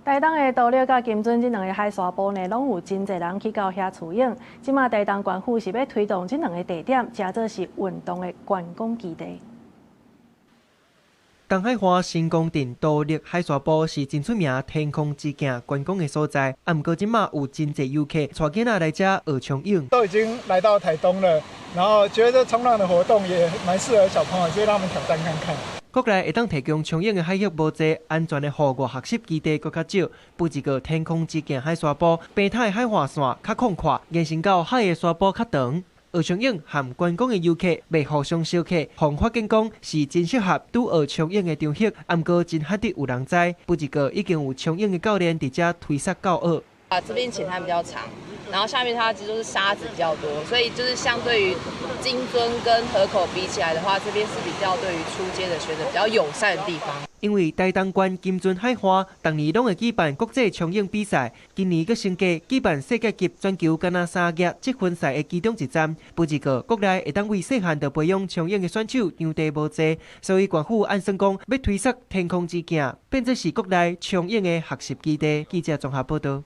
台東的斗六佮金樽這兩个海沙埔呢，攏有真濟人去到遐泅泳。這馬台東縣府是欲推動這兩个地點，成做是運動的觀光基地。東海岸新光鎮斗六海沙埔是真出名天空之鏡觀光的所在，啊，毋過這馬有真濟遊客帶囡仔來遮學衝泳。都已經來到台東了，然後覺得衝浪的活動也蠻適合小朋友，就讓他們挑戰看看。國內會當提供衝泳的海域無濟，安全的戶外學習基地閣較少。不過天空之鏡海沙埔，平坦的海岸線較廣闊，延伸到海的沙埔較長。學衝泳和觀光的遊客袂互相相克，予發現講是真適合拄學衝泳的場域。啊，毋過真罕得有人知，不過已經有衝泳的教練佇遮推捒教學。啊，這邊淺灘比較長，然後下面它其實都是沙子比較多，所以就是相對於金樽跟河口比起來的話，這邊是比較對於初階的學者比較友善的地方。因為台東縣金樽海岸逐年攏會舉辦國際衝泳比賽，今年閣升格舉辦世界級全球敢若三額積分賽的其中一站。不過國內會當為細漢就培養衝泳的選手場地無濟，所以縣府按算講欲推捒天空之鏡，變做是國內衝泳的學習基地。記者綜合報道。